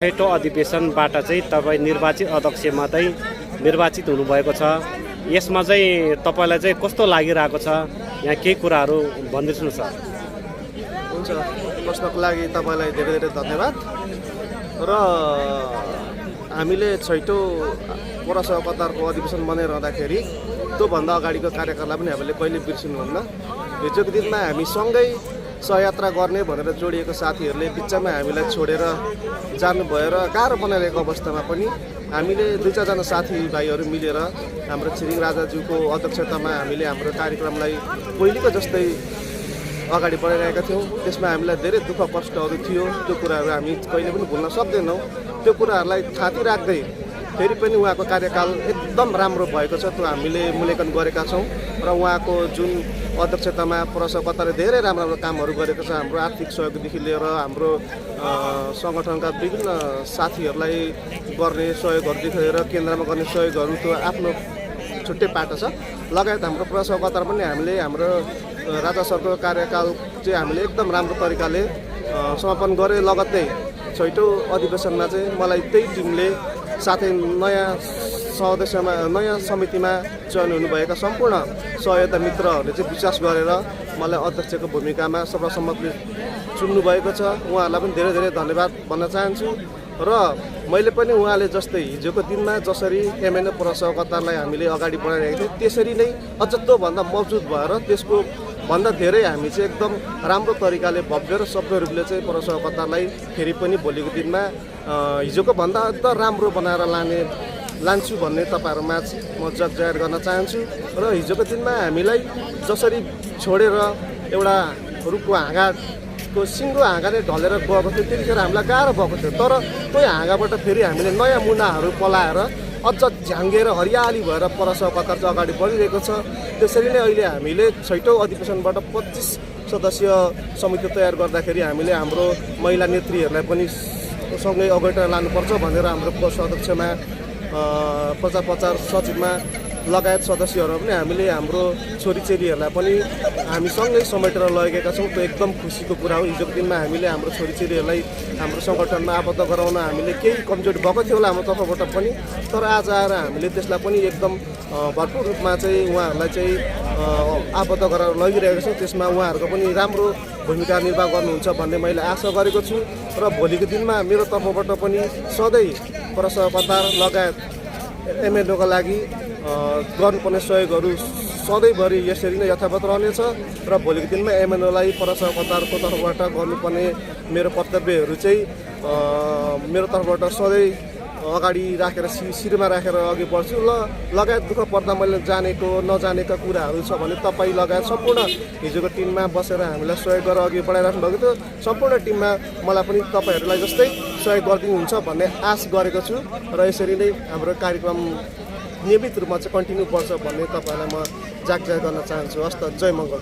छैटौं अधिवेशनबाट चाहिँ तपाईँ निर्वाचित अध्यक्षमा चाहिँ निर्वाचित हुनुभएको छ। यसमा चाहिँ तपाईँलाई चाहिँ कस्तो लागिरहेको छ? यहाँ केही कुराहरू भनिदिनु सर। हुन्छ, प्रश्नको लागि तपाईँलाई धेरै धेरै धन्यवाद। र हामीले छैटौं पौरसभाको अधिवेशन बनाइरहँदाखेरि त्योभन्दा अगाडिको कार्यकाललाई पनि हामीले कहिले बिर्सिनुहुन्न। हिजोको दिनमा हामी सँगै सहयात्रा गर्ने भनेर जोडिएको साथीहरूले बिचमा हामीलाई छोडेर जानुभयो र गाह्रो बनाइरहेको अवस्थामा पनि हामीले दुई चारजना साथीभाइहरू मिलेर हाम्रो छिरिङ राजाज्यूको अध्यक्षतामा हामीले हाम्रो कार्यक्रमलाई पहिलेको जस्तै अगाडि बढाइरहेका थियौँ। त्यसमा हामीलाई धेरै दुःख कष्टहरू थियो, त्यो कुराहरू हामी कहिले पनि भुल्न सक्दैनौँ। त्यो कुराहरूलाई थाती राख्दै फेरि पनि उहाँको कार्यकाल एकदम राम्रो भएको छ, त्यो हामीले मूल्याङ्कन गरेका छौँ। र उहाँको जुन अध्यक्षतामा पौरसभाले धेरै राम्रो राम्रो कामहरू गरेको छ। हाम्रो आर्थिक सहयोगदेखि लिएर हाम्रो सङ्गठनका विभिन्न साथीहरूलाई गर्ने सहयोगहरूदेखि लिएर केन्द्रमा गर्ने सहयोगहरू त्यो आफ्नो छुट्टै पाटो छ। लगायत हाम्रो पौरसभा पनि हामीले हाम्रो राजा सरको कार्यकाल चाहिँ हामीले एकदम राम्रो तरिकाले समापन गरे। लगत्तै छैटौं अधिवेशनमा चाहिँ मलाई त्यही टिमले साथै नयाँ सदस्यमा नयाँ समितिमा चयन हुनुभएका सम्पूर्ण सहयोगता मित्रहरूले चाहिँ विश्वास गरेर मलाई अध्यक्षको भूमिकामा सर्वसम्मतले चुन्नुभएको छ। उहाँहरूलाई पनि धेरै धेरै धन्यवाद भन्न चाहन्छु। र मैले पनि उहाँले जस्तै हिजोको दिनमा जसरी एमएनए पौरसभालाई हामीले अगाडि बढाइरहेको थियौँ त्यसरी नै अझ त्योभन्दा मजबुत भएर त्यसको भन्दा धेरै हामी चाहिँ एकदम राम्रो तरिकाले भव्य र सभ्य रूपले चाहिँ पौरसभालाई फेरि पनि भोलिको दिनमा हिजोको भन्दा एकदम राम्रो बनाएर लान्छु भन्ने तपाईँहरूमा म जग जाहेर गर्न चाहन्छु। र हिजोको दिनमा हामीलाई जसरी छोडेर एउटा रुखको हाँगाको सिङ्गो हाँगाले ढलेर गएको थियो त्यतिखेर हामीलाई गाह्रो भएको थियो। तर त्यही हाँगाबाट फेरि हामीले नयाँ मुनाहरू पलाएर अझ झ्याङ्गेर हरियाली भएर पौरसभा चाहिँ अगाडि बढिरहेको छ। त्यसरी नै अहिले हामीले छैटौं अधिवेशनबाट 25 सदस्यीय समिति तयार गर्दाखेरि हामीले हाम्रो महिला नेत्रीहरूलाई पनि सँगै अगाडि लानुपर्छ भनेर हाम्रो कोष अध्यक्षमा प्रचार सचिवमा लगायत सदस्यहरू पनि हामीले हाम्रो छोरीचेलीहरूलाई पनि हामी सँगै समेटेर लगेका छौँ। त्यो एकदम खुसीको कुरा हो। हिजोको दिनमा हामीले हाम्रो छोरीचेलीहरूलाई हाम्रो सङ्गठनमा आबद्ध गराउन हामीले केही कमजोरी भएको थियो होला हाम्रो तर्फबाट पनि, तर आज आएर हामीले त्यसलाई पनि एकदम भरपूर रूपमा चाहिँ उहाँहरूलाई चाहिँ आबद्ध गराएर लगिरहेको छौँ। त्यसमा उहाँहरूको पनि राम्रो भूमिका निर्वाह गर्नुहुन्छ भन्ने मैले आशा गरेको छु। र भोलिको दिनमा मेरो तर्फबाट पनि सधैँ पौरसभा लगायत एमएलओका लागि गर्नुपर्ने सहयोगहरू सधैँभरि यसरी नै यथावत रहनेछ। र भोलिको दिनमा एमएलओलाई पौरसभाको तर्फबाट गर्नुपर्ने मेरो कर्तव्यहरू चाहिँ मेरो तर्फबाट सधैँ अगाडि राखेर शिरमा राखेर अघि बढ्छु। लगायत दुःख पर्दा मैले जानेको नजानेका कुराहरू छ भने तपाईँ लगायत सम्पूर्ण हिजोको टिममा बसेर हामीलाई सहयोग गरेर अघि बढाइराख्नु भएको थियो। सम्पूर्ण टिममा मलाई पनि तपाईँहरूलाई जस्तै सहयोग गरिदिनुहुन्छ भन्ने आश गरेको छु। र यसरी नै हाम्रो कार्यक्रम नियमित रूपमा चाहिँ कन्टिन्यू बढ्छ भन्ने तपाईँलाई म जागजाहेर गर्न चाहन्छु। हस्त, जय मङ्गल।